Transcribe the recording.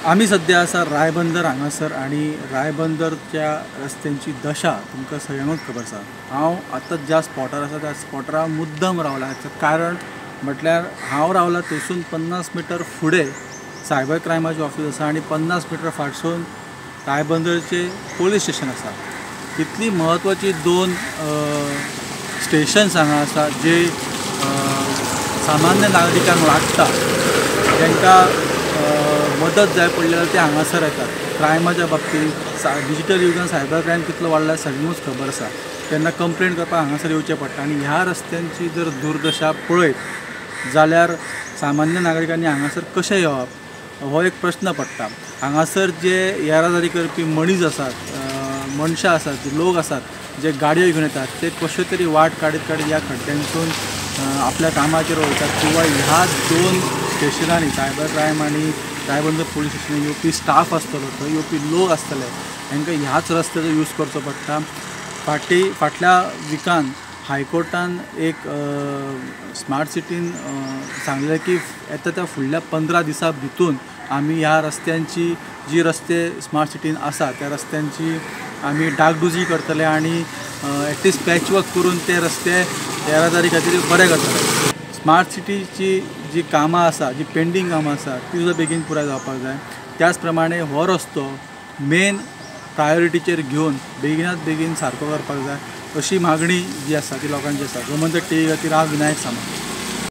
आमी सद्या आसा रायबंदर हांगासर आनी रायबंदरच्या रस्त्यांची दशा तुमकां सगळ्यांकूच खबर आसा. हांव आतां ज्या स्पॉटार आसा त्या स्पॉटार मुद्दम रावला. हाचें कारण म्हटल्यार हांव रावला थंयसून 50 मिटर फुडें सायबर क्रायमाचें ऑफीस आसा आनी 50 मिटर फाटसून रायबंदरचें पोलीस स्टेशन आसा. इतली म्हत्वाची दोन स्टेशन्स हांगा आसा जे सामान्य नागरिकांक लागता, तांकां मदत जाय पडली जाल्यार ते हांगासर येतात. क्रायमाच्या बाबतींत डिजिटल युगान सायबर क्रायम कितलो वाडला सगळ्यांकूच खबर आसा. तेन्ना कंप्लेन करपाक हांगासर येवचें पडटा आनी ह्या रस्त्यांची जर दुर्दशा पळयत जाल्यार सामान्य नागरिकांनी हांगासर कशें येवप हो एक प्रश्न पडटा. हांगासर जे येरादारी करपी मनीस आसात, मनशां आसात, जे लोक आसात, जे गाडयो घेवन येतात ते कश्यो तरी वाट काडीत काडीत ह्या खड्ड्यांसून आपल्या कामाचेर वयतात किंवा ह्या दोन स्टेशनांनी सायबर क्रायम आनी रायबंदर पोलीस स्टेशनान येवपी स्टाफ आसतलो, थंय येवपी लोक आसतले, तांकां ह्याच रस्त्याचो यूज करचो पडटा. फाटल्या विकान हायकोर्टान एक स्मार्ट सिटीन सांगलें की येता त्या फुडल्या 15 दिसां भितून आमी ह्या रस्त्यांची जी रस्ते स्मार्ट सिटीन आसा त्या रस्त्यांची आमी डागडुजी करतले आनी एटलिस्ट पॅचवर्क करून ते रस्ते येरादारी खातीर बरे करतले. स्मार्ट सिटीची जी कामां आसा, जी पेंडींग कामां आसा ती सुद्दां बेगीन पुराय जावपाक जाय. त्याच प्रमाणे हो रस्तो मेन प्रायोरिटीचेर घेवन बेगिनात बेगीन सारको करपाक जाय अशी मागणी जी आसा ती लोकांची आसा. गोमंतक टीव्ही खातीर हांव विनायक सामंत.